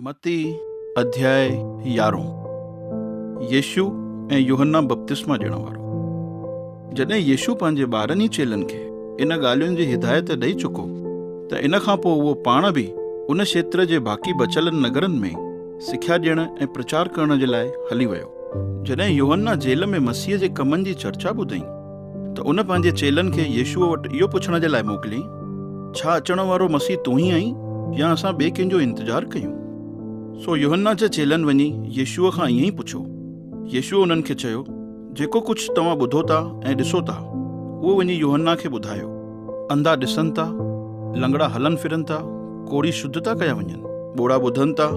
متي اڌياء يارهون، يسوع ۽ يوحنا بپتسما ڏيڻ وارو. جڏهن يسوع پنهنجي 12 ئي چيلن کي ان ڳالهين جي هدايت ڏئي چڪو ته ان کان پوء اهو پاڻ به ان کيتر جي باقي بچيل نگرن ۾ سکيا ڏيڻ ۽ پرچار ڪرڻ جي لاء هلي ويو. جڏهن يوحنا جيل ۾ مسيح جي ڪمن جي چرچا ٻڌئي ته ان پنهنجي چيلن کي يسوع وٽ اهو پڇڻ جي لاء موڪليائين، ڇا اچڻ وارو مسيح تون ئي آهين يا اسان ٻئي ڪنهن جو انتظار ڪيون؟ سو يوحنا جي چيلن وڃي يسوع کان ائين ئي پڇيو. يسوع انهن کي چيو، جيڪو ڪجهه توهان ٻڌو ٿا ۽ ڏسو ٿا، اهو وڃي يوحنا کي ٻڌايو. انڌا ڏسن ٿا، لنگڙا هلن ڦرن ٿا، ڪوڙهي شڌ ٿا ڪيا وڃن، ٻوڙا ٻڌن ٿا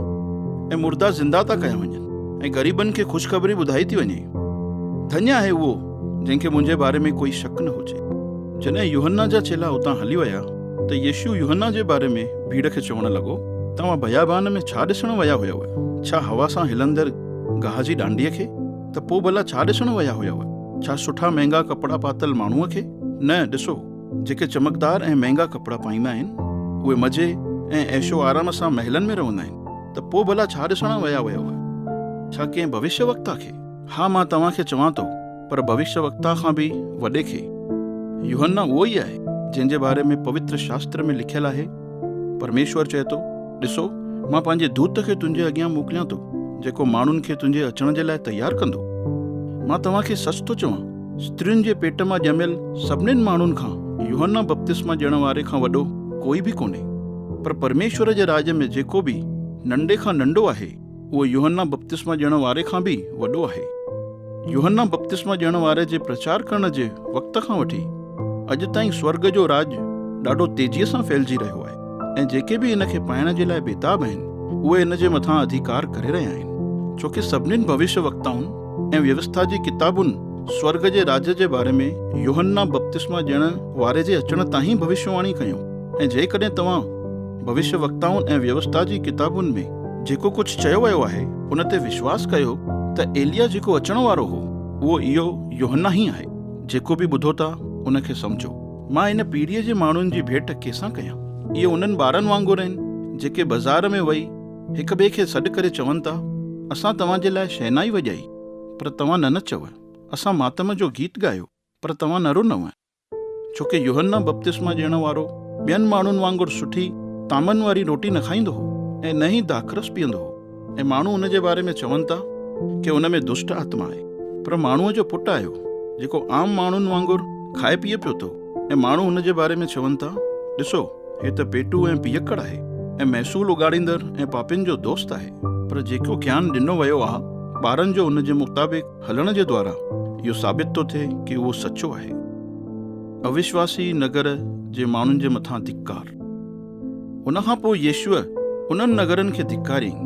۽ مردا زنده ٿا ڪيا وڃن ۽ غريبن کي خوشخبري ٻڌائي ٿي وڃي. ڌڃ آهي اهو جنهن کي منهنجي باري ۾ ڪوئي شڪ نه هجي. جڏهن يوحنا جا چيلا اتان هلي ويا ته يسوع يوحنا جي باري ۾ ڀيڙ کي چوڻ لڳو، توهان بيابان ۾ ڇا ڏسڻ ويا هيؤ؟ ڇا هوا سان هلندڙ گاهه جي ڏانڊيء کي؟ ته پوء ڀلا ڇا ڏسڻ ويا هيؤ؟ ڇا سٺا مهنگا ڪپڙا پاتل ماڻهوء کي؟ نه، ڏسو، جيڪي چمڪدار ۽ مهنگا ڪپڙا پائيندا آهن، اهي مزي ۽ عيش و آرام سان محلن ۾ رهندا آهن. ته پوء ڀلا ڇا ڏسڻ ويا هيؤ؟ ڇا ڪنهن ڀوشيه وڪتا کي؟ ها، مان توهان کي چوان ٿو، پر ڀوشيه وڪتا کان به وڏي کي. يوحنا اهو ئي آهي، جنهن جي باري ۾ پوتر شاستر ۾ لکيل آهي، پرميشور چئي ٿو، ڏسو، مان پنهنجي دوت کي تنهنجي اڳيان موڪليان ٿو، جيڪو ماڻهن کي تنهنجي اچڻ جي لاء تيار ڪندو. مان توهان کي سچ ٿو چوان، استرين جي پيٽ مان ڄميل سڀنين ماڻهن کان يوحنا بپتسما ڏيڻ واري کان وڏو ڪوئي به ڪونهي. پر پرميشور جي راڄ ۾ جيڪو به ننڍي کان ننڍو آهي، اهو يوحنا بپتسما ڏيڻ واري کان به وڏو آهي. يوحنا بپتسما ڏيڻ واري جي پرچار ڪرڻ جي وقت کان وٺي اڄ تائين سورڳ جو راڄ ڏاڍو تيزيء سان ڦهلجي رهيو آهي ۽ جيڪي به ان کي پائڻ جي لاء بيتاب آهن، اهي ان جي مٿان اڌيڪار ڪري رهيا آهن. ڇو ڪي سڀنين ڀوشيه وڪتائن ۽ ويوسٿا جي ڪتابن سورڳ جي راڄ جي باري ۾ يوحنا بپتسما ڏيڻ واري جي اچڻ تائين ڀوشيه واڻي ڪيون ۽ جيڪڏهن توهان ڀوشيه وڪتائن ۽ ويوسٿا جي ڪتابن ۾ جيڪو ڪجهه چيو ويو آهي، ان تي وشواس ڪيو ته ايليا جيڪو اچڻ وارو هو، اهو اهو يوحنا ئي آهي. جيڪو به ٻڌو ٿا، ان کي سمجهو. مان هن پيڙهيء جي ماڻهن جي ڀيٽ ڪنهن سان ڪيان؟ اهي انهن ٻارن وانگر آهن، جيڪي بزار ۾ ويهي هڪ ٻئي کي سڏ ڪري چون ٿا، اسان توهان جي لاء شهنائي وڄائي، پر توهان نه نچيو، اسان ماتم جو گيت ڳايو، پر توهان نه رنو. ڇو ڪي يوحنا بپتسما ڏيڻ وارو ٻين ماڻهن وانگر سٺي طعامن واري روٽي نه کائيندو هو ۽ نه ئي داکرس پيئندو هو ۽ ماڻهو ان جي باري ۾ چون ٿا ڪي ان ۾ دشٽ آتما آهي. پر ماڻهوء جو پٽ آيو، جيڪو عام ماڻهن وانگر کائي پيئي پيو ٿو ۽ ماڻهو ان جي باري ۾ چون ٿا، ڏسو، هي ته پيٽو ۽ پيئڪڙ آهي ۽ محصول اڳاڙيندڙ ۽ پاپين جو دوست آهي. پر جيڪو گيان ڏنو ويو آ ٻارن جو ان جي مطابق هلڻ جي دوارا اهو ثابت ٿو ٿئي ڪي اهو سچو آهي. اوشواسي نگر جي ماڻهن جي مٿان ڌڪار. ان کان پوء يسوع انهن نگرن کي ڌڪاريائين،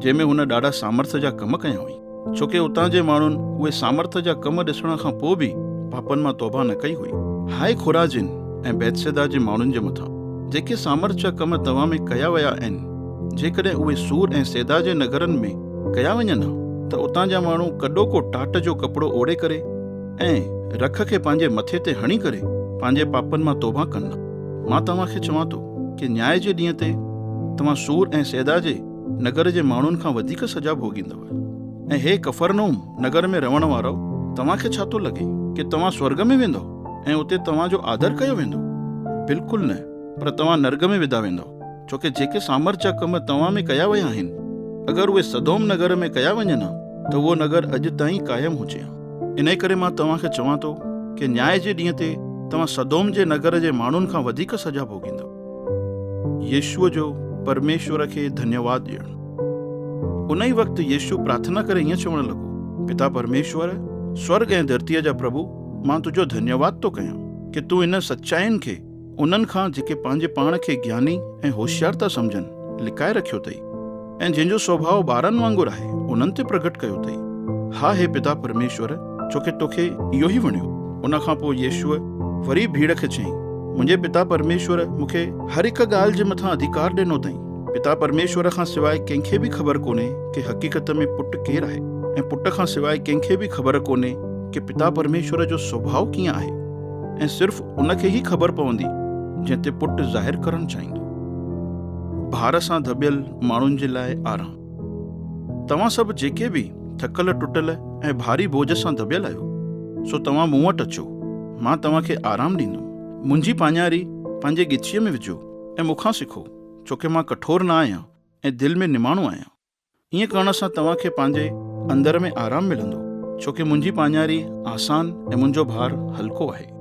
جنهن ۾ هن ڏاڍا سامرٿ جا ڪم ڪيا هئائين، ڇو ڪي اتان جي ماڻهن اهي سامرٿ جا ڪم ڏسڻ کان پوء به پاپن مان توبهه نه ڪئي هئي. هاء خوراجين ۽ بيتصيدا جي ماڻهن جي مٿان، جيڪي سامرٿ جا ڪم توهان ۾ ڪيا ويا آهن، جيڪڏهن اهي سور ۽ صيدا جي نگرن ۾ ڪيا وڃن ها ته اتان جا ماڻهو ڪڏوڪو ٽاٽ جو ڪپڙو اوڙهي ڪري ۽ رک کي پنهنجي مٿي تي هڻي ڪري پنهنجي پاپن مان توبهه ڪن ها. مان توهان کي چوان ٿو ڪي نياء جي ڏينهن تي توهان سور ۽ صيدا جي نگر جي ماڻهن کان وڌيڪ سزا ڀوڳيندؤ. ۽ هي ڪفرنحوم نگر ۾ رهڻ وارؤ، توهان کي ڇا ٿو لڳي ڪي توهان سورڳ ۾ ويندؤ ۽ اتي توهان جو آدر ڪيو ويندو؟ بلڪل نه، پر توهان نرڳ ۾ وڌا ويندؤ. ڇو ڪي جيڪي سامرٿ جا ڪم توهان ۾ ڪيا ويا آهن، اگر اهي سدوم نگر ۾ ڪيا وڃن ها ته اهو نگر اڄ تائين قائم هجي ها. انهيء ڪري مان توهان کي چوان ٿو ڪي نياء جي ڏينهن تي توهان سدوم جي نگر جي ماڻهن کان وڌيڪ سزا ڀوڳيندؤ. يسوع جو پرميشور کي ڌنيواد ڏيڻ. انهيء وقت يسوع پرارٿنا ڪري ائين چوڻ لڳو، پتا پرميشور، سورڳ ۽ ڌرتيء جا پرڀو، مان تنهنجو ڌنيواد ٿو ڪيان ڪي تون انهن سچائين کي انهن کان جيڪي پنهنجي پاڻ کي گياني ۽ هوشيار ٿا سمجهن، لڪائي رکيو اٿئي، ۽ جنهن جو سوڀاء ٻارن وانگر آهي، انهن تي پرگهٽ ڪيو اٿئي. ها هي پتا پرميشور، ڇو ڪي توکي اهو ئي وڻيو. ان کان پوء يسوع وري ڀيڙ کي چيائين، منهنجي پتا پرميشور مون کي هر هڪ ڳالهه جي مٿان اڌيڪار ڏنو اٿئي. پتا پرميشور کان سواء ڪنهن کي به خبر ڪونهي ڪي حقيقت ۾ پٽ ڪير آهي، ۽ پٽ کان سواء ڪنهن کي به خبر ڪونهي ڪي پتا پرميشور جو سوڀاء ڪيئن آهي، ۽ صرف ان کي ئي خبر پوندي جنهن تي پٽ ظاهر ڪرڻ چاهيندو. ڀار سان ڌٻيل ماڻهن جي لاء آرام. توهان سڀ جيڪي به ٿڪل ٽٽل ۽ ڀاري بوجهه سان ڌٻيل آهيو، سو توهان مون وٽ اچو، مان توهان کي آرام ڏيندم. منهنجي پاڃاري پنهنجي ڳچيء ۾ وجهو ۽ مون کان سکو، ڇوڪه مان ڪٺور نه آهيان ۽ دل ۾ نماڻو آهيان. ائين ڪرڻ سان توهان کي پنهنجي اندر ۾ آرام ملندو، ڇوڪه منهنجي پاڃاري آسان ۽ منهنجو ڀار هلڪو آهي.